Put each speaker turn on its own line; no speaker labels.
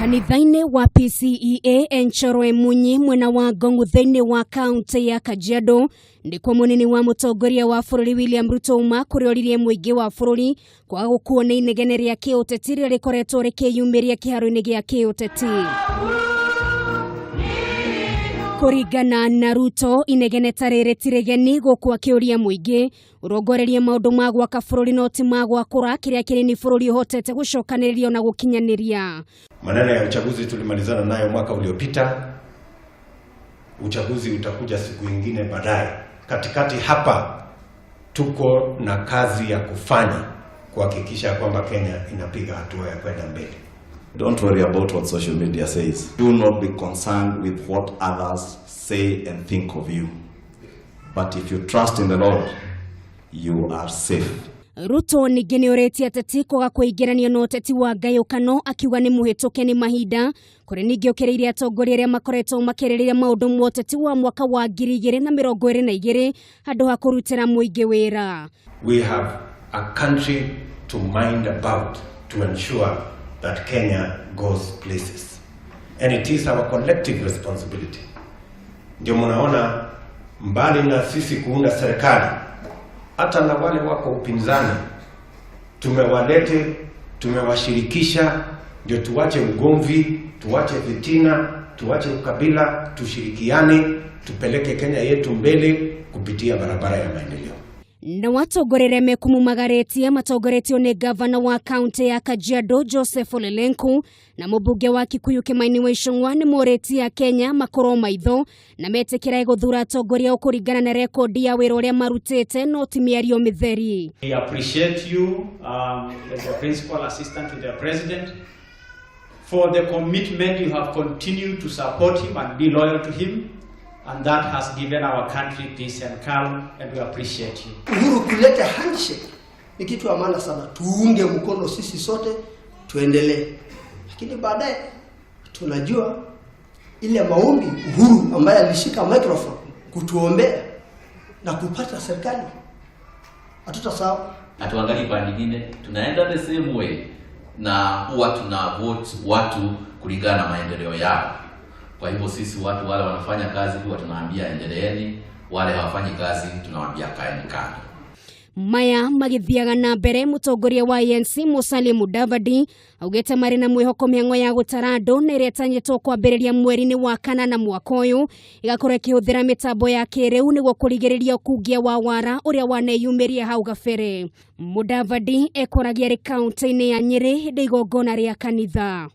Kanitha-inĩ wa PCEA Enchoro Emunyi mwena wa Ngong thĩinĩ wa kaunti ya Kajiado nĩkuo mũnini wa mũtongoria wa bũrũri William Ruto uma kũrĩa oririe mũingĩ wa bũrũri kwaga gũkuo nĩ inegene rĩa kĩũteti rĩrĩa rĩkoretwo rĩkĩyumĩria kĩharo-inĩ gĩa kĩũteti. Kũringana na Ruto, inegene ta rĩrĩ ti rĩgeni gũkũ akĩũria mũingĩ ũrongorerie maũndũ ma gwaka bũrũri no ti ma gwakũra kĩrĩa kĩnini bũrũri ũhotete gũcokanĩrĩrio na gũkinyanĩria.
Maneno ya uchaguzi tulimalizana nayo mwaka uliopita. Uchaguzi utakuja siku ingine baadaye. Katikati hapa tuko na kazi ya kufanya kuhakikisha kwamba Kenya inapiga hatua ya kwenda mbele.
Don't worry about what social media says. Do not be concerned with what others say and think of you. But if you trust in the Lord, you are safe.
Ruto ningĩ nĩ orĩtie ateti kwaga kũingĩranio na ũteti wa ngayũkano akiuga nĩ mũhĩtũke nĩ mahinda kũrĩ ningĩ ũkĩrĩire atongoria arĩa makoretwo makĩrĩrĩria maũndũ ma ũteti wa mwaka wa 2022 handũ ha kũrutĩra mũingĩ wĩra.
We have a country to mind about to ensure that Kenya goes places. And it is our collective responsibility. Ndio mnaona mbali na sisi kuunda serikali, hata na wale wako upinzani tumewalete, tumewashirikisha, ndio tuache ugomvi, tuache fitina, tuache ukabila, tushirikiane, tupeleke Kenya yetu mbele kupitia barabara ya maendeleo.
Na watongoria arĩa mekumumagarĩtie matongoretio nĩ gavana wa kaunti ya Kajiado Joseph Ole Lenku na mũmbunge wa Kikuyu Kimani wa Ichung'wa nĩ morĩtie Akenya makorwo maitho na metĩkĩre gũthura atongoria kũringana na rekondi ya wĩra ũrĩa marutĩte no ti mĩario mĩtheri.
We appreciate you as the principal assistant to the president for the commitment you have continued to support him and be loyal to him, and that has given our country peace and calm, and we appreciate you.
Uhuru kuleta handshake ni kitu ya maana sana, tuunge mkono sisi sote tuendelee, lakini baadaye tunajua ile maombi Uhuru ambaye alishika microphone kutuombea na kupata serikali, hatutasahau.
Hatuangalii pande nyingine, tunaenda the same way na huwa tuna vote watu kulingana na maendeleo yao. Kwa hivyo sisi watu wale wanafanya kazi huwa tunaambia endeleeni, wale hawafanyi kazi tunawaambia kaeni kando.
Maya magĩthiaga na mbere, mũtongoria wa ANC Musalia Mudavadi augĩte marĩ na mwĩhoko mĩhang'o ya gũtara andũ na ĩrĩa ĩtanyĩtwo kwambĩrĩria mweri-inĩ wa kanana mwaka ũyũ ĩgakorwo ĩkĩhũthĩra mĩtambo ya kĩrĩu nĩguo kũrigĩrĩria ũkungia wa wara ũrĩa waneyumĩria hau gabere. Mudavadi ekoragia arĩ kaunti-inĩ ya Nyĩrĩ hĩndĩ igongona rĩa kanitha.